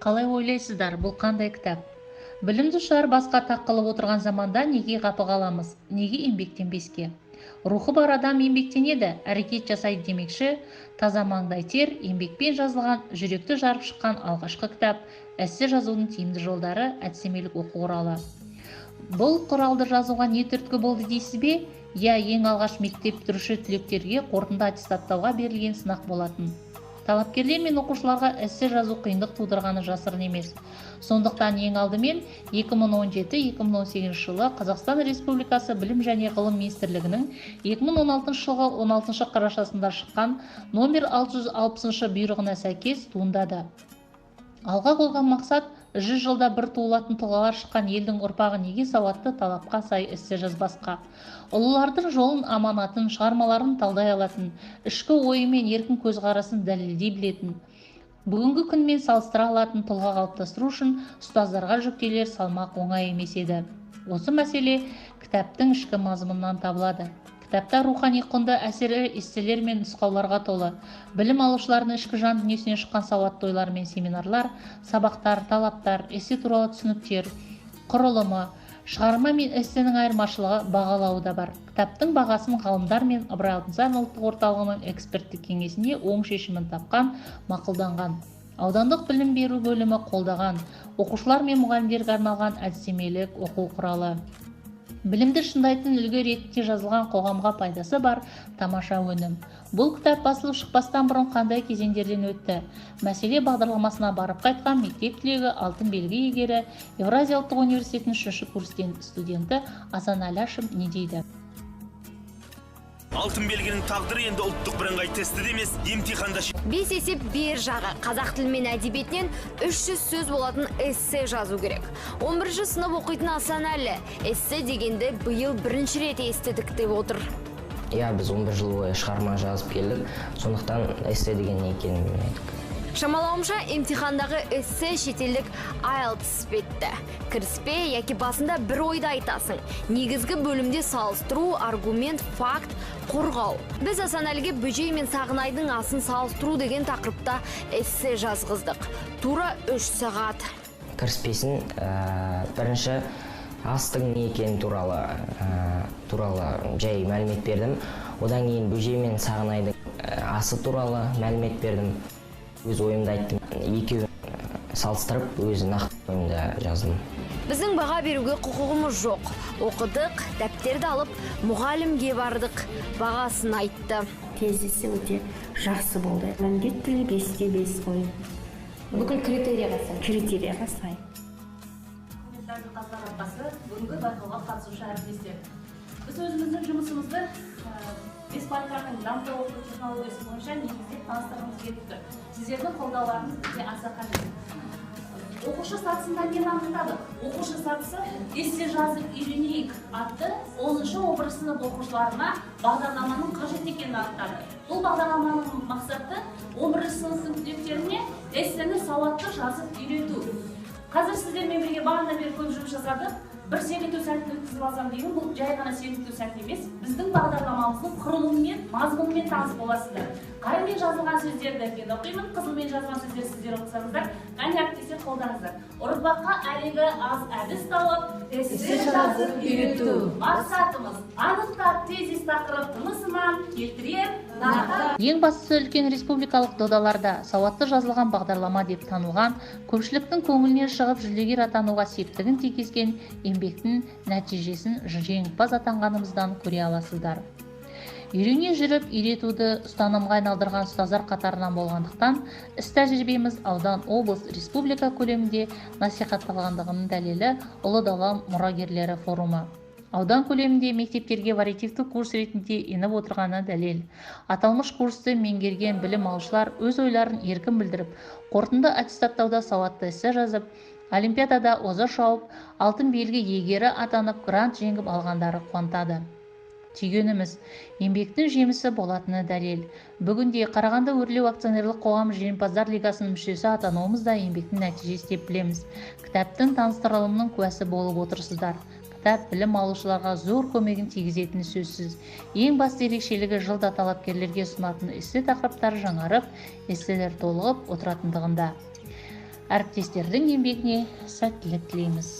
Қалай ойлайсыздар, бұл қандай кітап? Білімді ұшар басқа тақ қылып отырған заманда неге қапы қаламыз, неге еңбектенбеске? Рухы бар адам еңбектенеді, әрекет жасайды демекші, таза маңдай тер, еңбекпен жазылған, жүректі жарып шыққан алғашқы кітап, эссе жазудың тиімді жолдары, әдістемелік оқу құралы. Бұл құралды жазуға не түрткі болды дейсіз бе? Иә, ең алғаш мектеп бітіруші түлектерге қорытынды аттестаттауға берілген сынақ болатын. Талапкерлер мен оқушыларға эссе жазу қиындық тудырғаны жасырын емес. Сондықтан ең алдымен 2017-2018 жылы Қазақстан Республикасы Білім және ғылым министрлігінің 2016 жылғы 16 қарашасында шыққан номер 660 бұйрығына сәйкес туындады. Алға қойған мақсат 100 жылда бір туылатын тұлғалар шыққан елдің ұрпағы неге сауатты талапқа сай эссе жазбасқа? Ұлылардың жолын, аманатын, шығармаларын талдай алатын, ішкі ойы мен еркін көзқарасын дәлелдей білетін, бүгінгі күнмен салыстыра алатын тұлға қалыптастыру үшін ұстаздарға жүктелер салмақ оңай емес еді. Осы мәселе кітаптың ішкі мазмұнынан табылады. Кітапта рухани құнды әсерлі эсселер мен нұсқауларға толы. Білім алушылардың ішкі жан дүниесінен шыққан сауатты ойлар мен семинарлар, сабақтар, талаптар, эссе туралы түсініктер, құрылымы, шығарма мен эссенің айырмашылығы, бағалауы да бар. Кітаптың бағасын ғалымдар мен Ыбырай Алтынсарин ұлттық орталығының эксперттік кеңесінде оң шешімін тапқан, мақұлданған. Аудандық білім беру бөлімі қолдаған, оқушылар мен мұғалімдерге арналған әдістемелік оқу құралы. Білімді шыңдайтын үлгі ретінде жазылған қоғамға пайдасы бар тамаша өнім. Бұл кітап басылып шықпастан бұрын қандай кезеңдерден өтті? Мәселе бағдарламасына барып қайтқан мектеп түлегі, алтын белгі иегері, Евразия ұлттық университетінің 3-ші курс студенті Асан Аляшев не дейді? Алтын белгінің тағдыры енді ұлттық бірыңғай тестіде емес, емтиханда. 5 есеп бер жағы қазақ тілі мен әдебиетінен 300 сөз болатын эссе жазу керек. 11-ші сынып оқитын Асан Әлі эссе дегенді биыл бірінші рет естідік деп отыр. Иә, біз 11 жыл бойы шығарма жазып келдік, сондықтан эссе деген не екенін білмедік. Шамалауымша, емтихандағы эссе шетелдік IELTS іспетті. Кіріспе яки басында бір ойды айтасың. Негізгі бөлімде салыстыру, аргумент, факт, қорғау. Біз Асан Әліге Бөжей мен Сағынайдың асын салыстыру деген тақырыпта эссе жазғыздық. Тура 3 сағат. Кіріспесін бірінші астың не екені туралы жай мәлімет бердім. Одан кейін Бөжей мен Сағынайдың асы туралы мәлімет бердім. Өз ойымды айттым, екеуін салыстырып, өз нақты ойымды жаздым. Біздің баға беруге құқығымыз жоқ. Оқыдық, дәптерді алып, мұғалімге бардық. Бағасын айтты. Тезисі өте жақсы болды. Міндетті түрде 5-те 5 қой. Бүкіл критерияға сай. Критерияға сай. Құрметті отбасы, бүгінгі байқауға қатысушы әріптестер. Біз өзіміздің жұмысымызды 5 байқауының дамыту оқыту технологиясы бойынша негіздеп таныстырғымыз келіп тұр. Сіздердің қолдауларыңыз бізге аса қажет. Оқушы сатысында нені анықтадық? Оқушы сатысы эссе жазып үйренейік атты 10-11 сынып оқушыларына бағдарламаның қажет екенін анықтады. Бұл бағдарламаның мақсаты 11 сыныптың түлектеріне эссені сауатты жазып үйрету. Қазір сіздермен бірге бағанадан бері көп жұмыс жасадық. Бір сергіту сәтін өткізіп алсам деймін, бұл жай ғана сергіту сәті емес, біздің бағдарламамыздың құрылымымен, мазмұнымен таныс боласыздар. Қарамен жазылған сөздерді мен оқимын, қызылмен жазылған сөздерді сіздер оқысаңыздар, қане әріптестер қолдаңыздар. Ұрпаққа әлегі аз әдіс тауып, эссе жазып үйрету. Мақсатымыз анықтап тезис тақырып тынысынан келтірер нақты. Ең бастысы үлкен республикалық додаларда сауатты жазылған бағдарлама деп танылған, көпшіліктің көңілінен шығып жүлдегер атануға септігін тигізген еңбектің нәтижесін жеңімпаз атанғанымыздан көре аласыздар. Үйрене жүріп үйретуді ұстанымға айналдырған ұстаздар қатарынан болғандықтан, іс тәжірибеміз аудан, облыс, республика көлемінде насихатталғандығының дәлелі Ұлы дала мұрагерлері форумы. Аудан көлемінде мектептерге вариативті курс ретінде еніп отырғаны дәлел. Аталмыш курсты меңгерген білім алушылар өз ойларын еркін білдіріп, қорытынды аттестаттауда сауатты эссе жазып, олимпиадада оза шауып, алтын белгі иегері атанып, грант жеңіп алғандары қуантады. Түйгеніміз еңбектің жемісі болатыны дәлел. Бүгінде Қарағанды өрлеу акционерлік қоғамы жеңімпаздар лигасының мүшесі атануымыз да еңбектің нәтижесі деп білеміз. Кітаптың таныстырылымының куәсі болып отырсыздар. Кітап білім алушыларға зор көмегін тигізетіні сөзсіз. Ең басты ерекшелігі жылда талапкерлерге ұсынатын эссе тақырыптары жаңарып, эсселер толығып отыратындығында. Әріптестердің еңбегіне сәттілік тілейміз.